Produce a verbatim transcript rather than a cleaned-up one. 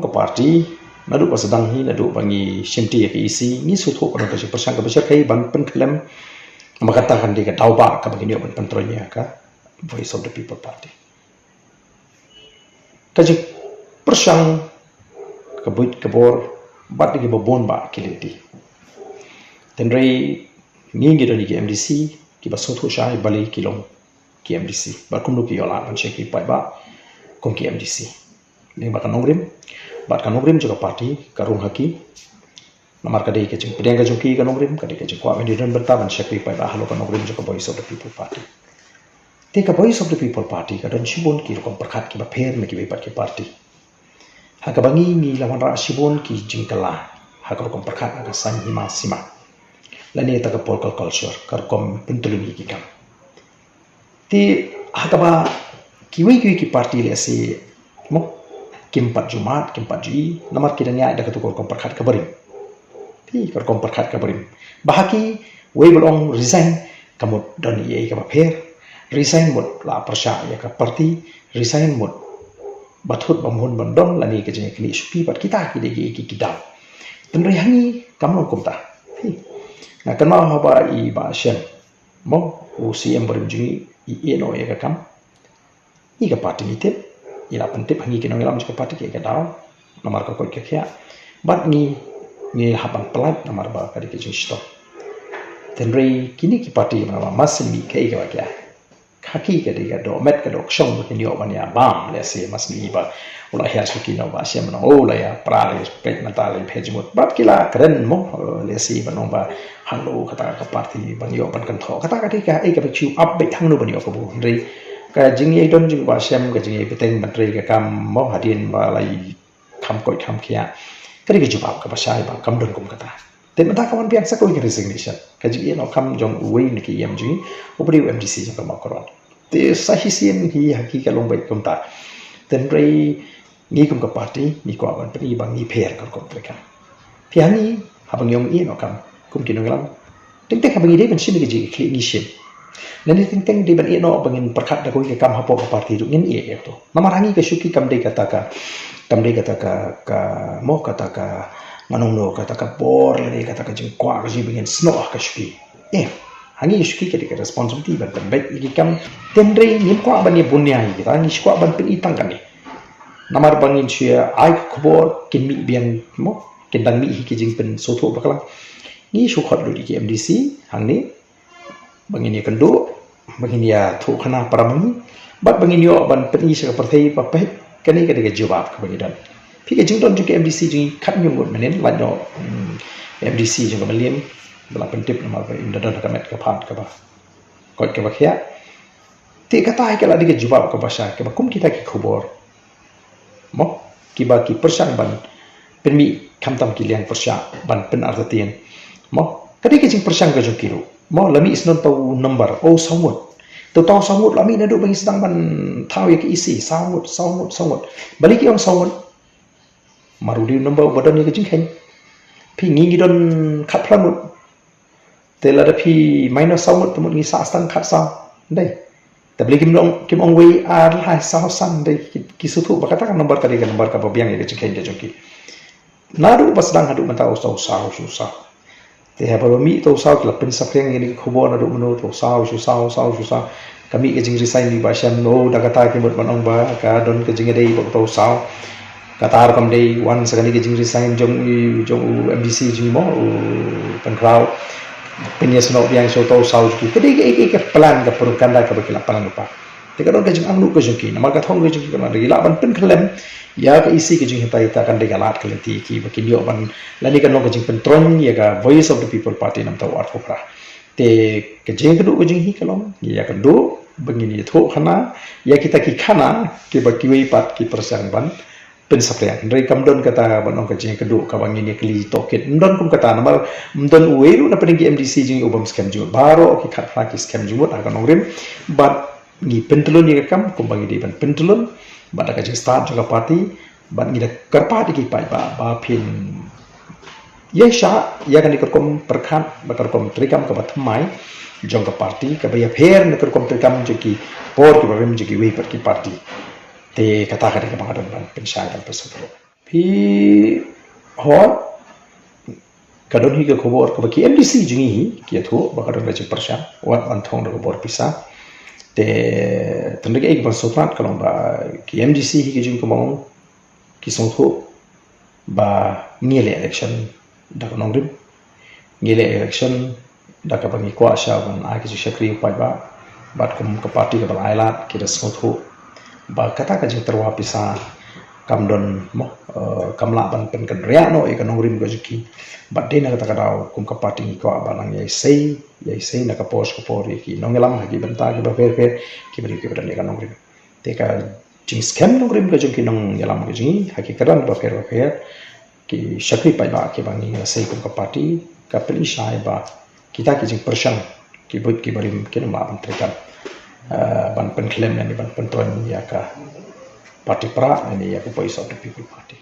ka party, naduh ba sdang hi, naduh ba ngi shimti ïa ka E C, ngi sngewthuh ka don ka jingpyrshang kaba shyrkhei ban pynkhlem, namar kata kan dei ka daw ba kaba ngi ïoh ban pyntroiñ ïa ka Voice of the People Party. Ka jingpyrshang ka buit ka bor bad ki ba bun ba ki lynti. Tynrai ngi ngi don ki M D C kiba sngewthuh shai balei ki long ki M D C bad kumno ki ïoh lad ban shakri paidbah kum ki M D C. Lyngba ka nongrim bad ka nongrim jong ka party ka rung ha ki. Namar ka dei ka jingpdiang ka jong ki ka nongrim, ka dei ka jingkwah ban ïadon bynta ban shakri paidbah halor ka nongrim jong ka Voice of the People Party. Te ka Voice of the People Party ka don shibun ki rukom pyrkhat kiba pher na kiwei pat ki party. Ha kaba ngi ngi la wanrah shibun ki jingkylla ha ka rukom pyrkhat ha ka saiñ hima sima lane ta ka political culture, ka rukom pyntlun ïa ki kam. Te ha kaba kiwei kiwei ki party lehse mo kim pat ju mad, kim pat ju i, namar ki dang ïaid da katu ka rukom pyrkhat kaba rim. Te ka rukom pyrkhat kaba rim. Ba ha kiwei ba la ong resign ka mut don ei ei kaba pher. Resign mut la pyrshah ïa ka party. Resign mut ba thut ba mhun ban don lane ka jingïaknieh shuki bad kita ki dei ki ki ki daw. Tynrai ha ngi kam long kumta. Phi. Nga kynmaw haba i Bah Shem mo u C M barim jong ngi i ïeh noh ïa ka kam. Ngi ka party ngi tip, ngi la pyntip ha ngi ki nongïalam jong ka party ki ka daw, namar ka koit ka khiah. Bad ngi ngi hap ban pynlait namar ba ka dei ka jingshitom. Tynrai kine ki party namar ba mas sien mih kaei kaba ki ai. Ka ki ka dei ka doh met ka doh kshong ba kin ïoh ban ïa bam lehse mas sien mih ba u la hiar shuki na u Bah Shem na u la ïa pra la ïa peit mynta la ïa phet jingmut bad ki la kren mo lehse ba nong ba hangno kata ka party ban ïoh ban kynthoh kata ka dei ka ei kaba chew up beit hangno ban ïoh kabu hynrei ka jingïadon jong u Bah Shem ka jingïabteng ban trei ka kam mo hadien ba la i kham koit kham khiah. Ka dei ka jubab kaba shai ba kam don kum kata. Te mynta ka wan biang sa kawei ka resignation ka jingïeh noh kam jong uwei na ki E M jong ngi uba dei u M D C jong ka Mawkyrwat. Te sa shisien hi ha ki ka long beit kumta. Tynrai ngi kum ka party ngi kwah ban pyni ba ngi pher ka rukom treikam. Phi ha ngi haba ngi ong ïeh noh kam kum ki nongïalam. Teng teng haba ngi dei ban shim ïa ka jingïakhlieh ngi shim. Lane teng teng dei ban ïeh noh ba ngin pyrkhat da kawei ka kam hapoh ka party ruh ngin ïeh ïa kato. Namar ha ngi ka shuki kam dei kata ka kam dei kata ka ka mo kata ka ngan ong no kata ka bor lane kata ka jingkwah ka jingba ngin snoh ha ka shuki. Eh, ha ngi ka shuki ka dei ka responsibility ban pynbeit ïa ki kam. Tynrai ngim kwah ban ïa bun ïa kita ngi shu kwah ban pyni tang kane. Namar ba ngin shu ïa ai ka khubor kin mih biang mo kin dang mih hi ki jingpynsngewthuh bakla. Ngi shu khot lut ïa ki M D C hangne ba ngin ïa kynduh ba ngin ïa thuh khana para ma ngi bad ba ngin ïoh ban pyni sha ka pyrthei ba peit kane ka dei ka jubab kaba ngi don. Phi ka jingdon jong ki M D C jong ngi khatñiew ngut mynnin lait noh M D C jong ka Mylliem ba la pyntip namar ba im da don ha ka met ka phad kaba koit kaba khiah. Te kata hi ka la dei ka jubab kaba shai kaba kum kita ki khubor mo kiba ki pyrshang ban pynmih khamtam ki liang pyrshah ban pynartatien mo ka dei ka jingpyrshang ka jong ki ruh mo la mih snon tau number o saw ngut. Tau tau saw ngut la mih naduh ba ngi sdang ban thaw ïa ka E C saw ngut saw ngut saw ngut. Balei ki ong saw ngut? Mar u dei u number uba don ïa ka jingkheiñ. Phi ngi ngi don khatphra ngut. Te lada phi minus saw ngut te mut ngi sah tang khatsaw. Dei. Te balei kim ong kim ong wei ar lai saw san dei ki sngewthuh ba kata ka number ka dei ka number kaba biang ïa ka jingkheiñ ka jong ki. Naduh ba sdang haduh mynta u saw saw u saw. Te haba la mih uta u saw ki la pynsaphriang ïa kane ka khubor naduh mynno uta u saw shu saw saw shu saw. Ka mih ka jingresign ïa i Bah Shem no da kata ki mut ban ong ba ka don ka jingïadei bad uta u saw. Kata ruh kam dei wan sa kane ka jingresign jong u jong u M D C jong i mo u Pynkhraw. Pynïasnoh biang sha uta u saw jong ki ka dei ka plan ka propaganda kaba ki la plan lypa. Te ka don ka jingangnud ka jong ki namar ka thong ka jong ki ka don ka lah ban pynkhlem ïa ka E C ka jinghitai ta kan dei ka lad ka lynti ki ba kin ïoh ban lane kan long ka jingpyntroiñ ïa ka Voice of the People Party namar uta u arphew phra. Te ka jingkynduh ka jong hi ka long ïa ka duh ba ngin ïathuh khana ïa kita ki khana kiba kiwei pat ki pyrshang ban pynsaphriang. Hynrei kam don kata ban ong ka jingkynduh kaba ngin ïa kylli tohkit. Ym don kum kata namar ym don uwei ruh na pdeng ki M D C jong i u bym skhem jingmut. Baroh ki khatphra ki skhem jingmut ha ka nongrim bad ngi pyntlun ïa ka kam kumba ngi dei ban pyntlun bad da ka jingstad jong ka party bad ngi da kyrpad ïa ki paidbah ba phin ïa shah ïa kane ka rukom pyrkhat bad ka rukom treikam kaba thymmai jong ka party kaba ïapher na ka rukom treikam jong ki por kiba rim jong kiwei pat ki party. Te kata ka dei kaba nga don ban pynshai ban pynsngewthuh. Phi hoi, ka don hi ka khubor kaba ki M D C jong ngi hi ki ïathuh ba ka don ka jingpyrshang wat ban thung da ka bor pisa. Te tang da kaei kaba sngewtynnat ka long ba ki M D C hi ki jong ka mong ki sngewthuh ba ngi leh election da ka nongrim, ngi leh election da kaba ngi kwah sha ban ai ki jingshakri u paidbah. Bad kum ka party kaba la ai lad ki da sngewthuh ba kata ka jingtyrwa pisa kam don mo, eh, kam lah ban pynkynriah noh ïa ka nongrim ka jong ki. Bad dei na kata ka daw kum ka party ngi kwah ba nang ïai sei ïai sei na ka por sha ka por ïa ki nongïalam ha ki bynta kiba pher pher, kiba dei kiba don ïa ka nongrim. Te ka jingskhem nongrim ka jong ki nongïalam ka jong ngi ha ki kyrdan bapher bapher, ki shakri paidbah kiba ngi la sei kum ka party, ka pynshai ba kita ki jingpyrshang ki buit ki barim kin ym lah ban treikam, eh, ban pynkhlem ne ban pyntroiñ ïa ka party Prah ne ïa ka Voice of the People Party.